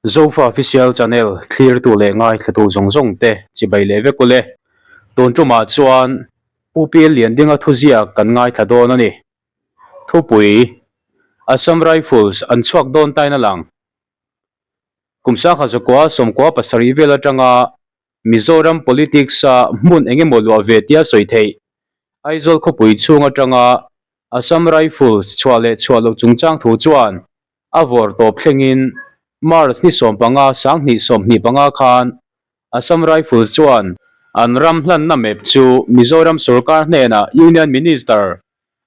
Zofa Official Channel thlirtu leh ngaithlatu zawng zawng te chibai leh vek ule. Tun tumah chuan Pu Pial Liandinga thuziak kan ngaithla dawn a ni. Thupui, Assam Rifles an chhuak dawn tain a lang. Kum sangha zakua sawmkua pasarih vel atanga Mizoram politics-a hmun eng emaw luah ve tia sawi theih. Aizawl khawpui chhung atanga Assam Rifles chhuah leh chhuah loh chungchang thu chuan a vawr tawp thlengin March ni 15 sanghnih 25 khan Assam Rifles chuan an ram hlanna map chu Mizoram sorkar hnenah Union Minister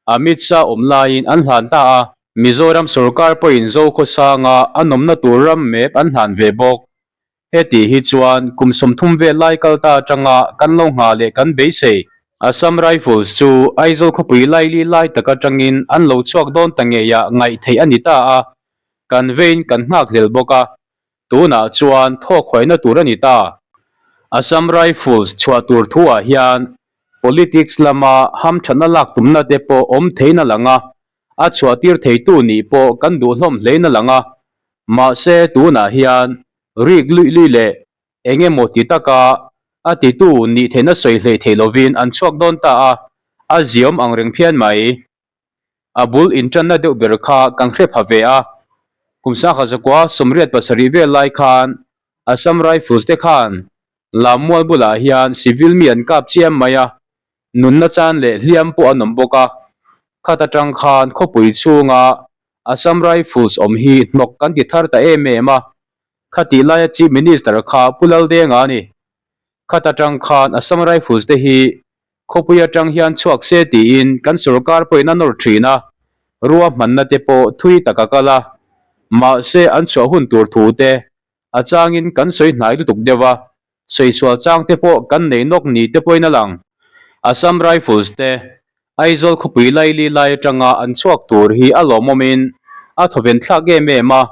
Amit Shah awm laiin an hlan ta a. Mizoram sorkar pawhin Zokhawsanga an awmna tur ram map an hlan ve bawk. Heti hi chuan kum 30 vel lai kal ta atanga kan lo nghah leh kan beisei. Assam Rifles chu Aizawl khawpui laili lai tak atangin an lo chhuak dawn ta ngeiah ngaih theih a ni ta a, kan vein kan nghak hlel bawk a, tunah chuan thawk huaina tur a ni ta. Assam Rifles chhuah tur thuah hian politics lama hamthatna lak tumna te pawh awm theiin a lang a, a chhuahtir theitu nih pawh kan duh hlawm hlein a lang a, mahse tunah hian rik luih luih leh eng emaw ti taka a titu nih theihna sawi hleih theih lovin an chhuak dawn ta a, a ziawm ang reng phian mai. A bul intanna deuh ber kha kan hre pha ve a, kum sangha zakua 87 vel lai khan Assam Rifles te khan Lammual bulah hian civil mi an kap chiam mai a, nunna chan leh hliam pawh an awm bawk a. Khat atang khan khawpui chhunga Assam Rifles awm hi hnawk kan ti thar ta em em a, khatih laia Chief Minister kha Pu Laldenga a ni. Khat atang khan Assam Rifles te hi khawpui atang hian chhuak se tiin kan sorkar pawhin a nawr thin a, ruahmanna te pawh thui tak a kal a, mahse an chhuah hun tur thu te a changin kan sawi hnai lutuk deuh a, Saisual chang te pawh kan nei nawk ni te pawhin a lang. Assam Rifles te Aizawl khawpui laili lai atanga an chhuak tur hi a lawmawmin a thawven thlak em em a,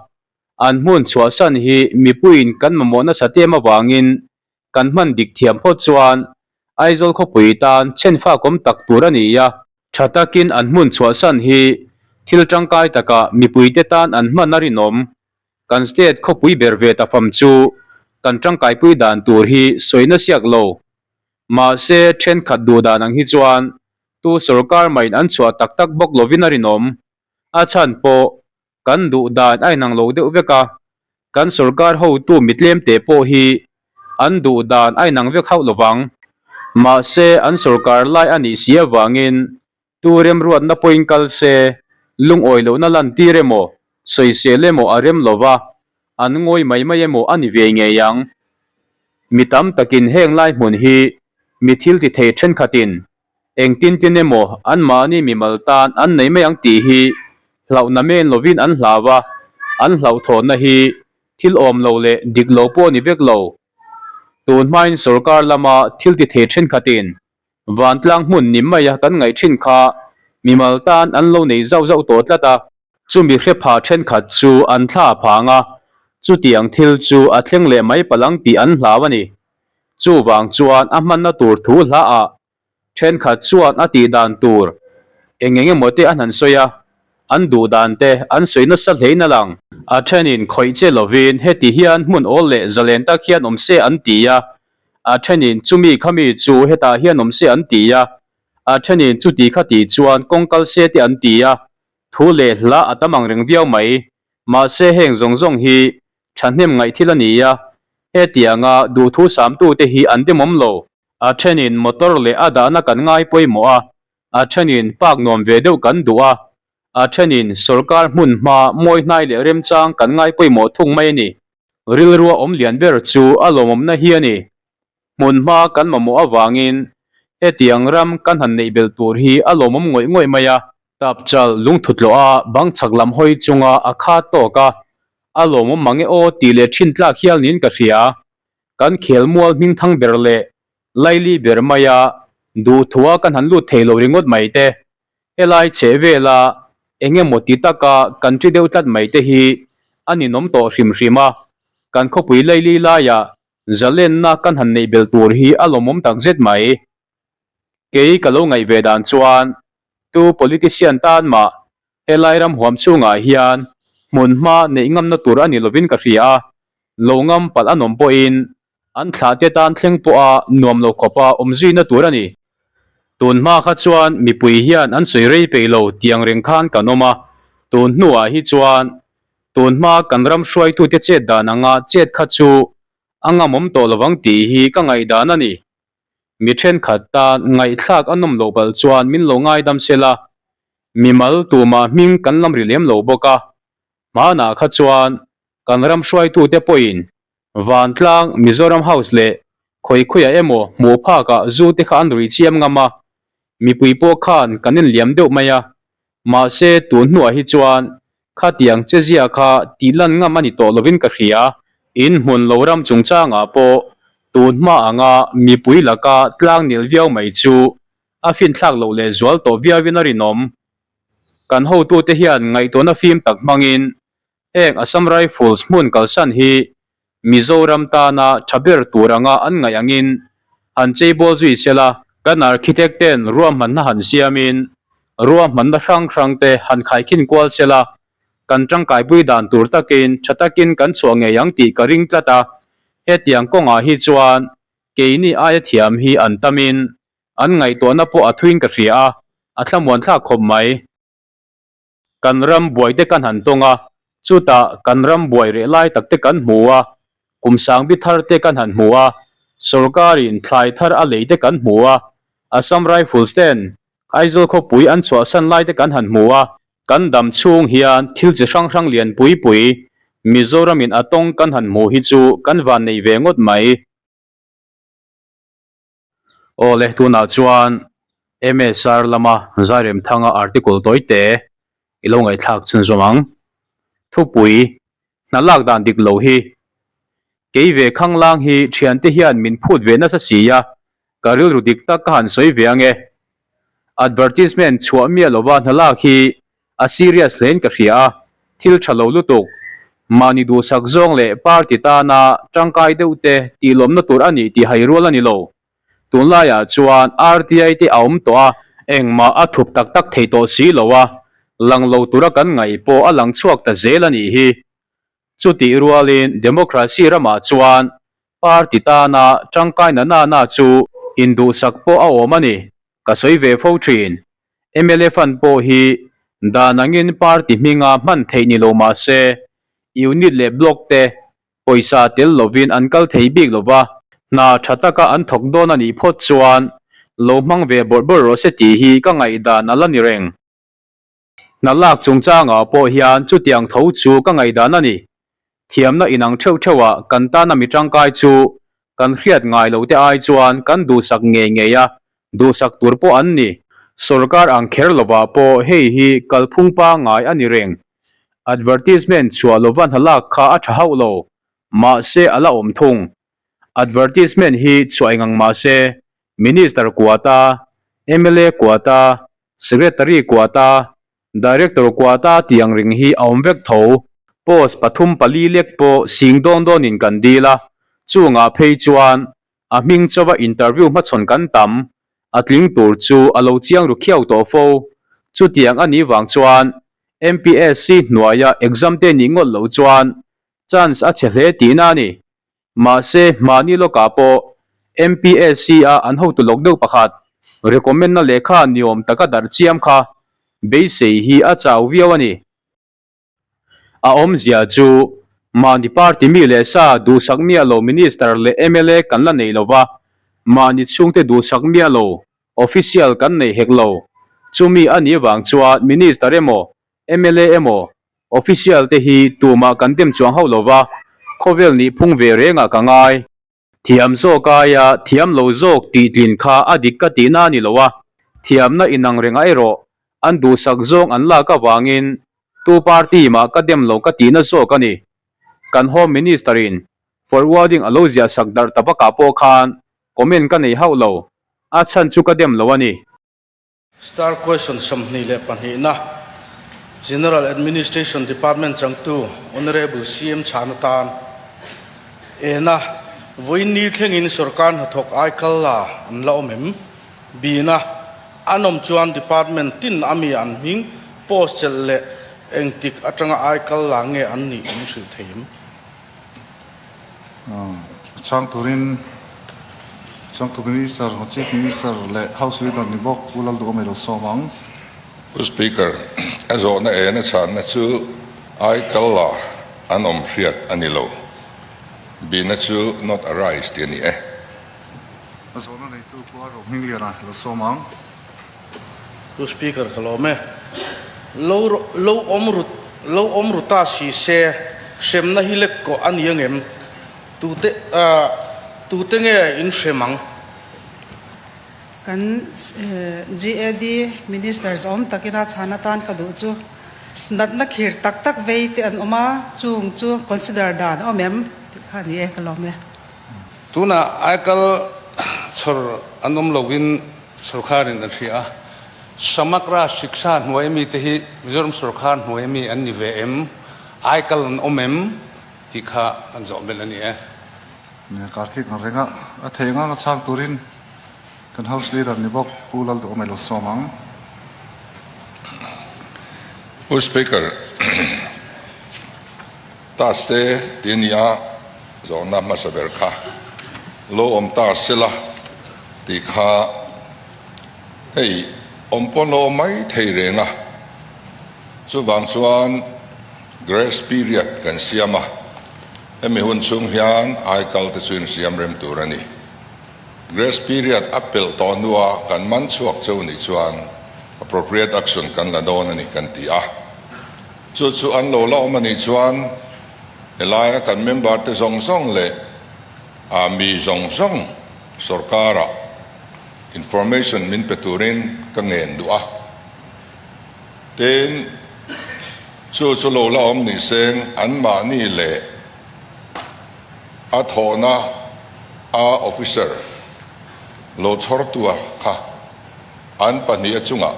an hmun chhuahsan hi mipuiin kan mamawh nasa tem avangin kan hman dik thiam phawt chuan Aizawl khawpui tan chhenfakawm tak tur a ni a. Tha takin an hmun chhuahsan hi thil tangkai takah mipuite tan an hman a rinawm. Kan state khawpui ber ve ta fam chu kan tangkaipui dan tur hi sawi na siak lo. Mahse thenkhat duh dan ang hi chuan tu sorkar mahin an chhuah tak tak bawk lovin a rinawm. A chhan pawh kan duh dan a inang lo deuh vek a, kan sorkar hotu mitlem te pawh hi an duh dan a inang vek hauh lovang. Mahse an sorkar lai a nih si avangin Tu remruatna pawhin kal se, lungawi lohna lantir emaw, sawisel emaw a rem lova, an ngawi mai mai emaw a ni ve ngei ang. Mi tam takin heng lai hmun hi mi thil ti thei thenkhatin engtin tin emaw anmahni mimal tan an nei mai ang tih hi hlauhna men lovin an hlau a, an hlauhthawnna hi thil awm lo leh dik lo pawh a ni vek lo. Tun hmain sorkar lama thil ti thei thenkhatin Vantlang hmun ni maia kan ngaih thin kha mimal tan an lo nei zauh zauh tawh tlat a. Chumi hrepha thenkhat chu an thla a phang a, chutiang thil chu a thleng leh mai palang tih an hlau a ni. Chuvang chuan a hmanna tur thu hla ah thenkhat chuan a tih dan tur eng eng emaw te an han sawi a, an duh dan te an sawi nasa hlein a lang. A thenin khawih che lovin heti hian hmun awl leh zalen tak hian awm se an ti a, A thenin chumi khami chu hetah hian awm se an ti a, a thenin chuti khati chuan kawng kal se te an ti a, thu leh hla a tam ang reng viau mai. Mahse heng zawng zawng hi thahnem ngaih thil a ni a, hetianga duhthu samtute hi an demawm lo. A thenin motor leh a dahna kan ngai pawimawh a, a thenin park nuam ve deuh kan duh a, a thenin sorkar hmun hma mawi hnai leh remchang kan ngai pawimawh thung mai a ni. Rilrua awm lian ber chu a lawmawmna hi a ni. Hmun hma kan mamawh avangin hetiang ram kan han neih belh tur hi a lawmawm ngawih ngawih mai a. Tapchal lungthuthlawh a bang chhak lam hawi chunga a kha tawk a, a lawmawm mang e aw tih leh thin tlak hial niin ka hria. Kan khelmual hmingthang ber leh laili ber maia duhthua kan han lut thei lo ringawt mai te. Helai chheh vela eng emaw ti taka kan ṭi deuh tlat mai te hi a ninawm tawh hrim hrim a, kan khawpui laili laiah zalenna kan han neih belh tur hi a lawmawm tak zet mai. Kei ka lo ngaih ve dan chuan tu politician tan mah helai ram huam chhungah hian hmunhma neih ngamna tur a ni lovin ka hria a. Lo ngam palh an awm pawhin an thlahte tan thleng pawha nuam lo khawpa awm zuina tur a ni. Tun hma kha chuan mipui hian an sawi rei peih lo tiang reng khan kan awm a, tun hnuah hi chuan tun hma kan ram hruaitute chet dan anga chet kha chu a ngamawm tawh lovang tih hi ka ngaihdan a ni. Mi thenkhat tan ngaihthlak a nawm loh palh chuan min lo ngaidam sela, mimal tumah hming kan lam ri lem lo bawk a, hmanah kha chuan kan ram hruaitute pawhin Vantlang, Mizoram House leh khawi khawiah emaw hmuh phakah zu te kha an rui chiam ngam a, mipui pawh khan kan inliam deuh mai a, mahse tun hnuah hi chuan khatiang chezia kha tihlan ngam a ni tawh lovin ka hria. In hmun lo ram chungchangah pawh tun hma anga mipui laka tlang nil viau mai chu a finthlak loh leh zual tawh viauin a rinawm. Kan hotute hian ngaihtuahna fim tak hmangin Heng Assam Rifles hmun kalsan hi Mizoram tana tha ber tur anga an ngaih angin han cheibawl zui sela, kan architect ten ruahmanna han siamin ruahmanna hrang hrang te han khaikhin kual sela, kan tangkaipui dan tur takin tha takin kan chhuah ngei ang tih ka ring tlat a, hetiang kawngah hi chuan keini aia thiam hi an tamin an ngaihtuahna pawh a thuin ka hria a, a thlamuan thlak khawp mai. Kan ram buai te kan han tawng a, chutah kan ram buai reh lai tak te kan hmu a, kum sangbi thar te kan han hmu a, sorkarin thlai thar a lei te kan hmu a, Assam Rifles ten Aizawl khawpui an chhuahsan lai te kan han hmu a, kan dam chhung hian thil chi hrang hrang lian pui pui Mizoramin a tawng kan han hmu hi chu kan van nei ve ngawt mai. Aw le, tunah chuan MSR lama Zairemthanga article tawi te i lo ngaihthlak chhunzawm ang. Thupui, hna lak dan dik lo hi. Kei ve khanglang hi thiante hian min phut ve nasa si a, ka rilru dik tak ka han sawi ve ang e. Advertisement chhuah miah lova hna lak hi a serious hlein ka hria a, thil tha lo lutuk, mahni duhsak zawng leh party tana tangkai deuh te tihlawmna tur a nih tih hai rual a ni lo. Tunlaiah chuan RTI te a awm tawh a, engmah a thup tak tak thei tawh si lo a, lang lo tura kan ngaih pawh a lang chhuak ta zel a nih hi. Chutih rualin democracy ramah chuan party tana tangkaina nana chu induhsak pawh a awm a ni, ka sawi ve fo thin. Mla fund pawh hi dan angin party hminga hman theih ni lo mah se, unit leh block te pawisa tel lovin an kal thei bik lo va, hna tha taka an thawk dawn a nih phawt chuan lo hmang ve bawrh bawrh rawh se tih hi ka ngaihdan a la ni reng. Hna lak chungchangah pawh hian chutiang tho chu ka ngaihdan a ni. Thiamna inang theuh theuhah kan tana mi tangkai chu kan hriat ngai lo te ai chuan kan duhsak ngei ngei a, duhsak tur pawh an ni. Sorkar ang kher lovah pawh hei hi kalphung pangngai a ni reng. Advertisement chhuah lova hna lak kha a tha hauh lo, mahse a la awm thung. Advertisement hi chhuah engang mahse Minister quota, mla quota, Secretary quota, Director quota tih ang ring hi a awm vek tho. Post pathum pali lek pawh sing dawn dawnin kan dil a, chungah phei chuan a hming chauha interview hmachhawn kan tam, a tling tur chu a lo chiang ru khiau tawh fo. Chutiang a nih vang chuan MPSC hnuaia exam te nih ngawt loh chuan chance a chhe hle tihna a ni. Mahse, hmani lawkah pawh MPSC-a an hotu lawk deuh pakhat recommend-na lehkha niawm taka darh chiam kha beisei hi a chau viau a ni. A awmzia chu mahni party mi leh sa duhsak miah lo Minister leh mla kan la nei lova, mahni chhungte duhsak miah lo official kan nei hek lo. Chumi a nih vang chuan Minister emaw mla emaw Official te hi tumah kan dem chuang hauh lova, khawvel nih phung ve rengah ka ngai. Thiam zawk aia thiam lo zawk tih tlin kha a dik ka tihna a ni lo a, thiamna inang rengah erawh an duhsak zawng an lak avangin tu party mah ka dem lo ka tihna zawk a ni. Kan Home Minister in forwarding a lo ziah sak darh ta bakah pawh khan comment ka nei hauh lo, a chhan chu ka dem lo a ni. Star Question 22na General Administration Department changtu Honourable CM Chhana tan ena vawiin thlengin sorkar hnathawk ai kal la an la awm em? B-na an awm chuan department tin a mi an hming post chelh leh engtik atanga ai kal la nge an nih an hrilh thei em? Chhang turin Changtu Minister, Chief Minister leh House Leader ni bawk Pu Lalduhawm ei lo sawm ang. Pu Speaker, a zawhna ena chhanna chu aikal la an awm hriat a ni lo. Bihna chu not arise tih a ni e. A zawhna neitu Pu Arro Hmingliana lo sawm ang. Pu Speaker ka lawm e. Lo lo awm ru lo awm ru ta si se hremna hi lek kawh a ni angem? Tute tute nge in hrem ang? Kan GAD Ministers awm takin a chhan atan ka duh chu natna khir tak tak vei te an awm a, chung chu consider dan a awm em tih kha a ni e, ka lawm e. Tunah aikal chhawr an awm lovin sorkarin an hria a, Samagra Shiksha hnuai mite hi Mizoram sorkar hnuai mi an ni ve em, aikal an awm em tih kha an zawh belh a ni e. Nia, Karthik ang renga a thei anga nga chhang turin kan House Leader ni bawk Pu Lalduhawm ei lo sawm ang. Pu Speaker, Ta se ti a nia, zawhna hmasa ber kha lo awm ta sela tih kha hei awm pawn lo awm mai thei reng a. Chuvang chuan grace period kan siam a, hemi hun chhung hian aikal te chu insiam rem tur a ni. Grace period a pelh tawh hnua kan man chhuak cheu nih chuan appropriate action kan la dawn a ni kan ti a. Chu chu an lo la awm a nih chuan helaia kan member te zawng zawng leh a mi zawng zawng sorkara information min pe turin ka ngen duh a. Tin, chu chu lo la awm nih seng anmahni leh a thawhna a officer lo chhawrtua kha an pahnih a chungah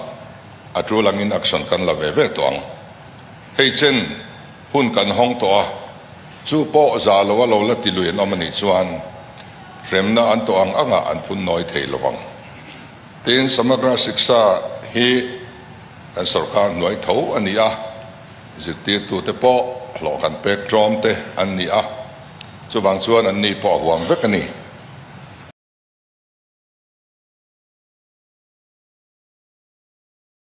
A tul angin action kan la ve ve tawh ang. Hei chen hun kan hawng tawh a, chu pawh za lo a lo la ti lui an awm a nih chuan hremna an tawh ang angah an phun nawi thei lo ang. Tin, Samagra Shiksha hi kan sorkar hnuai tho a ni a, zirtirtute pawh hlawh kan pek tlawm te an ni a, chuvang chuan an ni pawh a huam vek a ni.